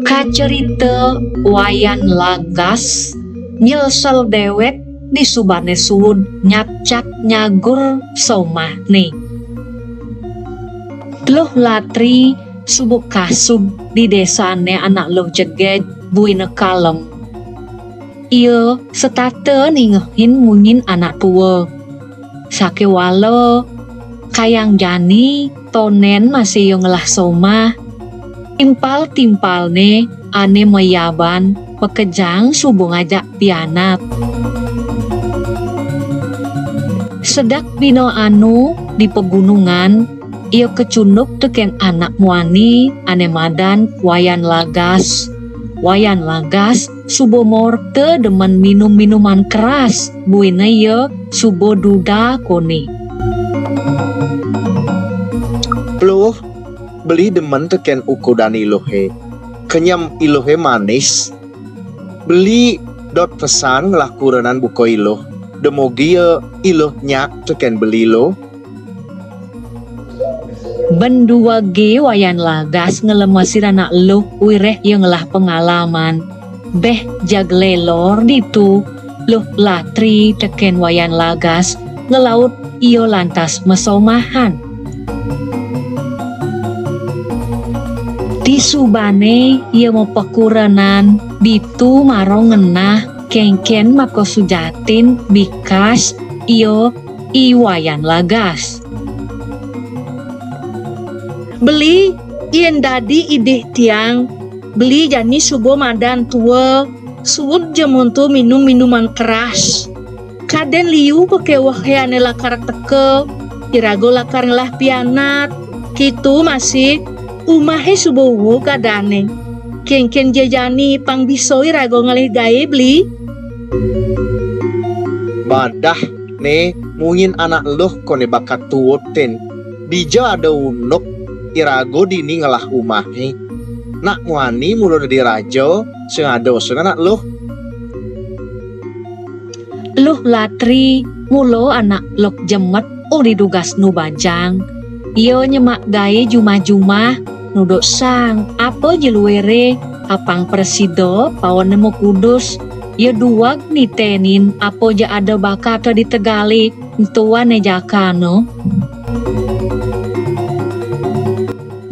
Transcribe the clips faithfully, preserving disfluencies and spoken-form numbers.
Kacerita Wayan Lagas nyelsel dewek di subane suud nyakcak nyagur somahne. Luh Latri suba kasub di desane anak luh jegej buina kalem. Ia setata ningehin munyin anak tua. Sakewala, kayang jani tonden masih ia ngelah somah. Timpal-timpalne ane mayaban makejang suba ngajak pianak. Sedek bina anu di pegunungan, ia kecunduk teken anak muani ane madan Wayan Lagas. Wayan Lagas suba morta demen minum minuman keras, buina ia suba duda kone. Luh, beli demen teken ukudan iluhe. Kenyem iluhe manis. Beli dot pesan ngelah kurenan buka iluh. Demogi ia iluh nyak teken beli luh. Benduage Wayan Lagas ngelemesin anak luh wireh ia ngelah pengalaman. Beh jaglelor ditu, Luh Latri teken Wayan Lagas ngelaut ia lantas masomahan. Di subane ia mapekurenan ditu mara ngenah kenken makasujatin bikas ia I Wayan Lagas. Beli, yen dadi idih tiang, beli jani suba madan tua, suud ja monto minum minuman keras. Kaden liu pakewehe ane lakar teka, iraga lakar ngelah pianak, kitu masih umahe suba uug adane. Kenken ja jani pang bisa iraga ngalih gae, beli? Badah ne, munyin anak luh kone bakat tuutin. Dija ada unduk, iraga dini ngelah umahe. Nak muani mula dadi raja, sing ada usung anak luh. Luh Latri mula anak luh jemet uli dugas nu bajang. Ia nyemak gae jumah-jumah, nuduk sang apa ja luere, apang prasida paon nemu kudus. Ia dueg nitenin apa ja ada bakata di tegale, entuan ne jakana.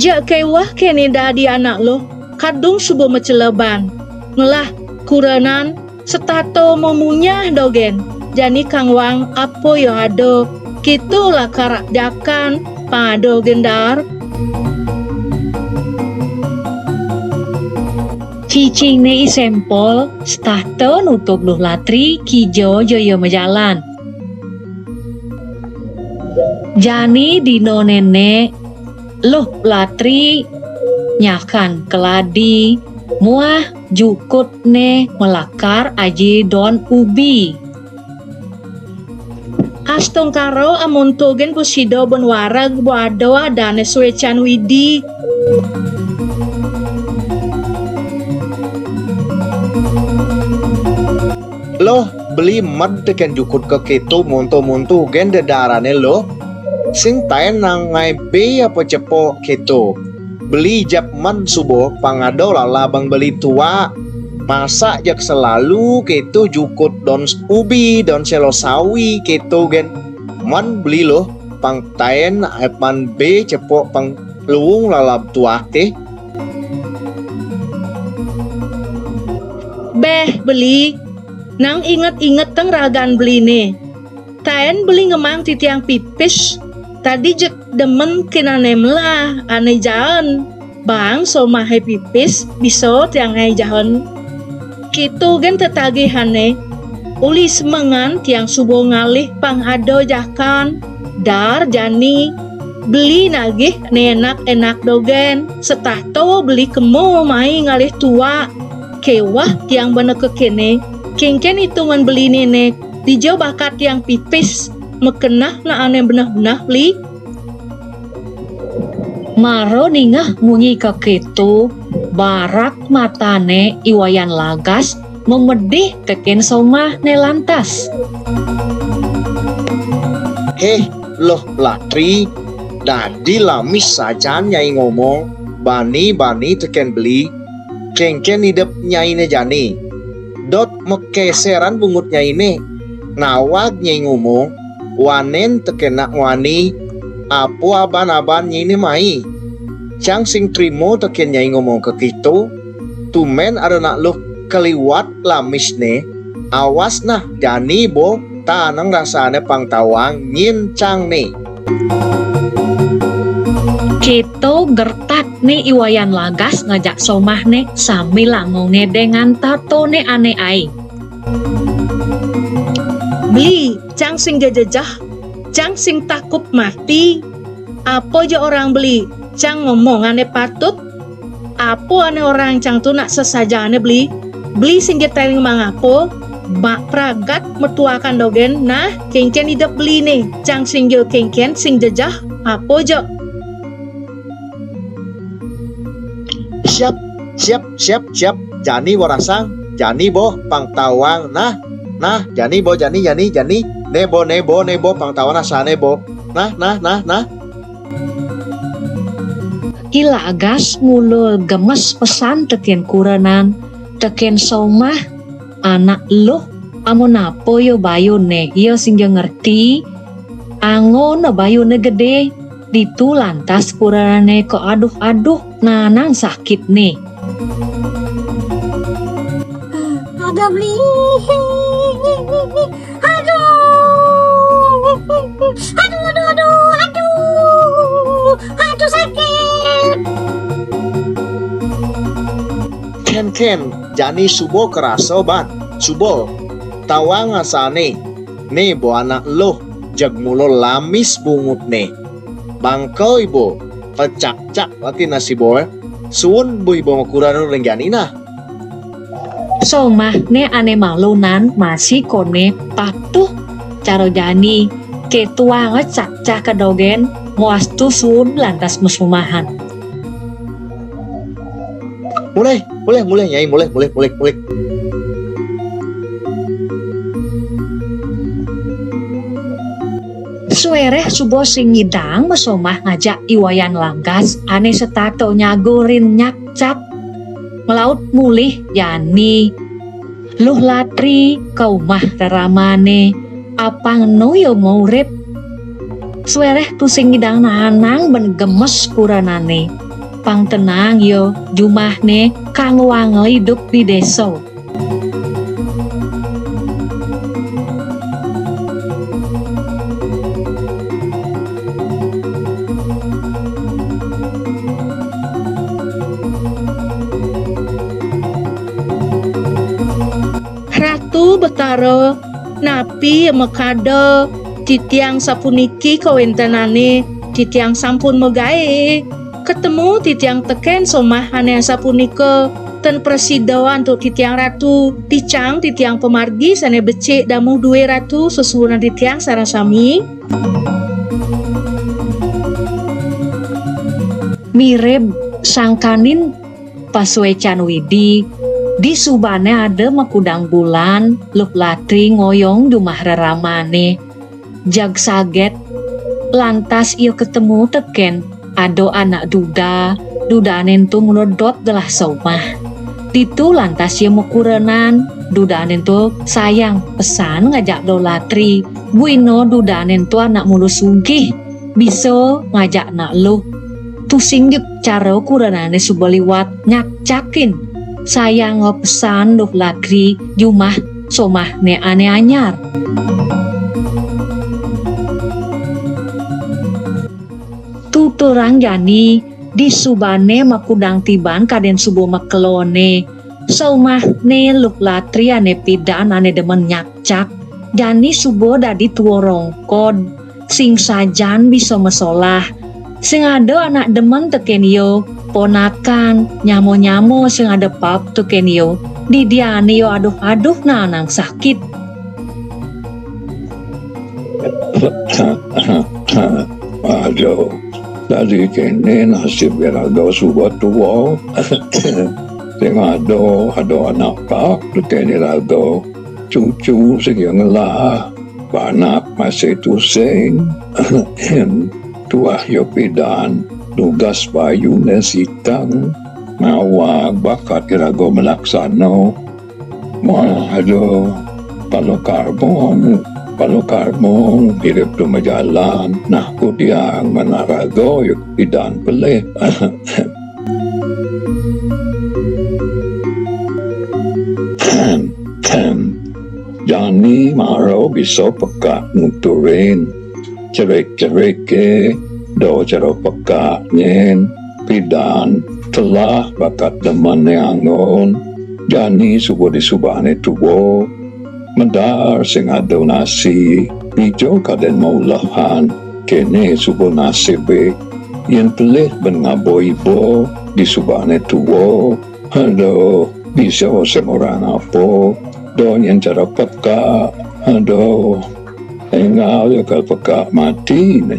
Ja keweh kene dadi anak luh, kadung suba maceleban. Ngelah kurenan setata mamunyah dogen, jani kangwang apa ia ada, kitu lakar jakan pang ada gendar. Cicingne I Sempol setata nutug Luh Latri kija ja ia majalan. Jani dina nene, Luh Latri nyakan keladi muah jukutne malakar aji daun ubi. Astungkara amonto gen prasida ban wareg ba ada adane suecan Widi. Luh, beli med teken jukut ka keto monto-monto gen dedarane luh. Sing taen nang ngae be apa cepo keto. Beli jap man suba pang ada lala bang beli tua. Masak jak selalu keto jukut daun ubi, daun selo sawi keto gen. Man beli luh pang taen ae man be cepo pang luung lalab tua te. Beh, beli, nang inget-inget teng ragan beline. Taen beli ngemang titiang pipis, tadi jek demen kenane melah ane jaen. Bang somahe pipis bisa tiang ngae jaen. Kitu gen tetagihane, uli semengan tiang suba ngalih pang ada jakan, dar jani, beli nagih ne enak-enak dogen, setata beli kema mai ngalih tua. Keweh tiang bana kekene, kengken itungan beline ne, dija bakat tiang pipis, makeneh ne ane beneh-beneh li. Mara ningeh munyi keketo, barak matane I Wayan Lagas memedih teken somahne lantas. Heh, Luh Latri, dadi lamis sajan nyai ngomong, Bani-bani tekén beli, kénkén idep nyainé jani. Dot makéséran bungut nyainé. Nawag nyai ngomong, wanén tekén nak ngwani, apa aban-aban nyainé mai. Cang sing trima tekén nyai ngomong kéto, tumbén ada nak luh kaliwat lamisné, awas nah jani boh, ta anang rasané pang tawang nyén cangné. Kéto gertatné I Wayan Lagas ngajak somahné sambil angongé dengan tatoné ané ai. Beli, cang sing jejeh, cang sing takut mati. Apa ja orang beli, cang ngomong ané patut. Apa ané orang cang tu nak sasajané beli. Beli sing ja tering mangapa, bak pragat metuakan dogén, nah, kénkén idep beli né, cang sing ja kénkén, sing jejeh, apa ja. Siap, siap, siap, siap. Jani warasang, jani boh pang tawang. Nah, nah, jani boh, jani, jani, jani. Né boh, né boh, né boh pang tawang nah sané boh. Nah, nah, nah, nah. I Lagas mula gemes pesan tekén kurenan, tekén somah, anak luh, amun apa ya bayuné, ya sing ja ngerti. Anggon bayuné gedé, ditu lantas kurenané kaaduh-aduh nanang sakitné. Aduh, beli. Aduh. Aduh, aduh, aduh, aduh. Aduh, sakit. Kén, kén, jani suba karasa ban. Suba. Tawang asané. Né boh anak luh, jeg mula lamis bungutné. Bangka iba, pecak-cak ati nasi boh. Suun buh iba makurenan ring jani nah. Somahné ané malunan masih koné patuh cara jani, kéto ngecak-cak ka dogén, mawastu suun lantas masomahan. Mulih, mulih, mulih, Nyai, mulih, mulih, mulih, mulih. Suéréh suba sing ngidang masomah ngajak I Wayan Lagas ané setata nyaga ring nyakcak. Nglaut mulih jani Luh Latri ka umah reramané, apang enu ya maurip. Suéréh tusing ngidang nanang ban gemes kurenané. Pang tenang ya jumahné kanggo wangelan idup di désa. Ratu Betara, napi makada titiang sapuniki kawéntenané? Titiang sampun magaé. Katemu titiang tekén somah ané asapunika, tan prasida antuk titiang Ratu. Ticang titiang pamargi sané becik damuh dué Ratu, sesuunan titiang sareng sami. Mirib sangkaning pasuécan Widi, disubané ada makudang bulan, Luh Latri ngoyong jumah reramané. Jag sagét, lantas ia katemu tekén ada anak duda, dudané ento mula dot gelah somah. Ditu lantas ia makurenan, dudané ento sayang pesan ngajak Luh Latri, buina dudané ento anak mula sugih, bisa ngajak nak luh. Tusing ja cara kurenané suba liwat nyakcakin sayang pesan Luh Latri jumah somahné ané anyar. Tuturang jani, disubané makudang tiban kadén suba makeloné, somahné Luh Latri ané pidan ané demen nyakcak, jani suba dadi tua rongkod, sing sajan bisa masolah. Sing ada anak demen tekén ia, ponakan, nyama-nyama sing ada paep tekén ia, didiané ia aduh-aduh nanang sakit. Aduh, dadi kéné nasib iraga suba tua. Sing ada, ada anak paep tekén iraga. Cucu sing ia ngelah, panak masih tusing. Tuah ia pidan, nugas bayune sitang, ngawag bakat iraga malaksana. Wah, aduh, pala karma, pala karma, mirip tu majalan. Nah, kudiang manaraga, yuk pidan pelih. Jani mara bisa pekak nuturin. Cerik-cerik ke, do cara pekak nyen, pidan telah bakat demen angon. Jani suba disubane tua. Medar sing ada nasi, bija kaden maulehan. Kene suba nasibe. Yen pelih ben ngaba iba, disubane tua. Aduh, bisa sing orang apa. Do nyen cara pekak. Aduh, enggau ya kal pekak mati ne.